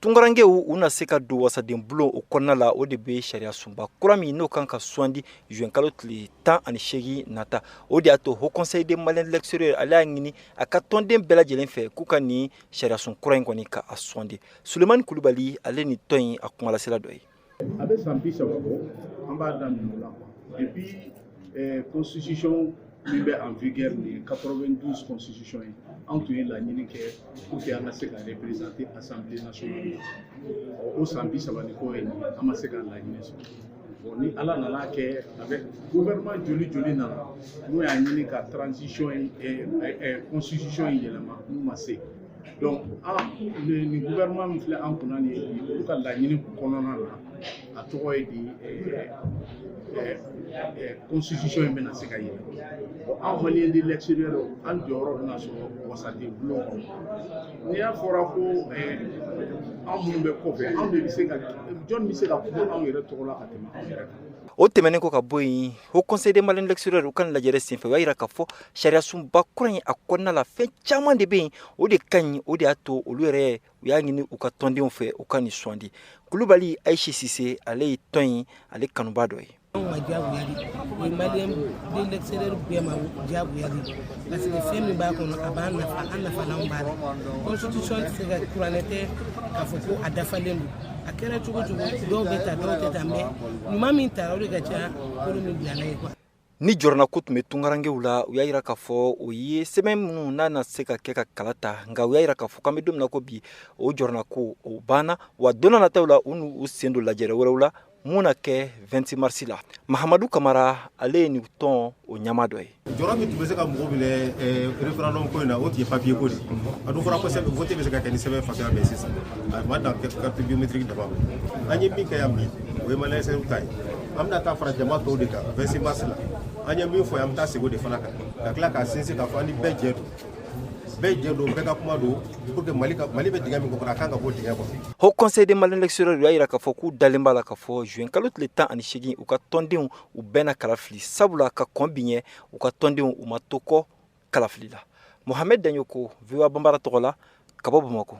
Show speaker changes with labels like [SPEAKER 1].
[SPEAKER 1] Tunkarankew u na se ka don wasaden bulon o kɔnɔna la, o de bɛ sariya sunba kura min n'o kan ka sugandi juin kalo tile 18 nata. O de y'a to Haut Conseil des Maliens de l'extérieur, ale y'a ɲini a ka tɔnden bɛɛ lajɛlen fɛ k'u ka nin sariya sun kura in kɔni ka a sugandi. Sulemani Kulubali, ale ni tɔn in a kumalasela dɔ ye.
[SPEAKER 2] A bɛ san 30 bɔ, an b'a daminɛ o la quoi. Depuis constitution min bɛ en vigueur nin ye, 92 constitution ye, an tun ye laɲini kɛ pour que an ka se ka représenter Assemblée nationale la. O san 30 ni kɔ ye nin ye, an ma se ka laɲini sɔrɔ. Bon, ni Ala nana kɛ, avec gouvernement joli joli nana n'o y'a ɲini ka transition in constitution in yɛlɛma, n'u ma se. Donc an nin gouvernement min filɛ an kunna nin ye bi, olu ka laɲini kɔnɔna na, a tɔgɔ ye di, constitution in bɛna se ka yɛlɛma. Bon, an Malien de l'extérieur, an jɔyɔrɔ bɛna sɔrɔ wasaden bulon kɔnɔ. N'i y'a fɔra ko an minnu bɛ kɔfɛ, anw de bɛ se ka, jɔn bɛ se ka kuma anw yɛrɛ tɔgɔ la ka tɛmɛ anw yɛrɛ kan?
[SPEAKER 1] O tɛmɛnen kɔ ka bɔ yen, Haut Conseil des Maliens de l'extérieur, u ka lajɛrɛ senfɛ, u y'a yira k'a fɔ sariya sunba kura in a kɔnɔna la, fɛn caman de bɛ yen, o de ka ɲi. O de y'a to olu yɛrɛ u y'a ɲini u ka tɔndenw fɛ u ka nin sugandi. Kulubali Ayise Sise, ale ye tɔn in ale kanuba dɔ ye.
[SPEAKER 3] Anw ma diyagoya de, o ye Malien de l'extérieur bɛɛ ma diyagoya de, parce que fɛn min b'a kɔnɔ, a b'an nafa, an nafalanw b'a la. Constitution tɛ se ka kuranɛ tɛ k'a fɔ ko a dafalen don. A kɛra cogo cogo, dɔw bɛ ta, dɔw tɛ ta, mais ɲuman min tara, o de ka ca kolon min bilala ye quoi.
[SPEAKER 1] Ni jɔrɔnako tun bɛ tunkarankew la, u y'a yira k'a fɔ o ye sɛbɛn minnu n'a na se ka kɛ ka kala ta. Nka u y'a yira k'a fɔ k'an bɛ don min na ko bi, o jɔrɔnako o banna wa. Don n'a nataw la, u n'u u sen don lajɛrɛ wɛrɛw la mun na kɛ 26 mars la. Mahamadu Kamara, ale ye nin tɔn o ɲama dɔ ye.
[SPEAKER 4] Jɔrɔ min tun bɛ se ka mɔgɔw minɛ référendum ko in na, o tun ye papier ko de ye. A dun fɔra ko sɛbɛn vote bɛ se ka kɛ ni sɛbɛn fasuguya bɛɛ. Sisan a ma dan carte biométrique dama ma. An ye min kɛ yan bi, o ye Malien ta ye. An bɛna taa fara jama tɔw de kan 26 mars la. An ye min fɔ, an bɛ taa segin o de fana kan, ka tila k'a sinsin k'a fɔ an ni bɛɛ jɛ don, bɛɛ jɛ don, bɛɛ ka kuma don pour que Mali ka, Mali bɛ dingɛ min kɔnɔ, a kan ka bɔ dingɛ kɔnɔ.
[SPEAKER 1] Haut Conseil des Maliens de l'extérieur, u y'a yira k'a fɔ k'u dalen b'a la k'a fɔ juin kalo tile 18, u ka tɔndenw u bɛɛ na kala fili, sabula ka kɔn bi ɲɛ, u ka tɔndenw u ma to kɔ kalafili la. Mohamed Daɲoko, VOA Banbara tɔgɔ la, ka bɔ Bamakɔ.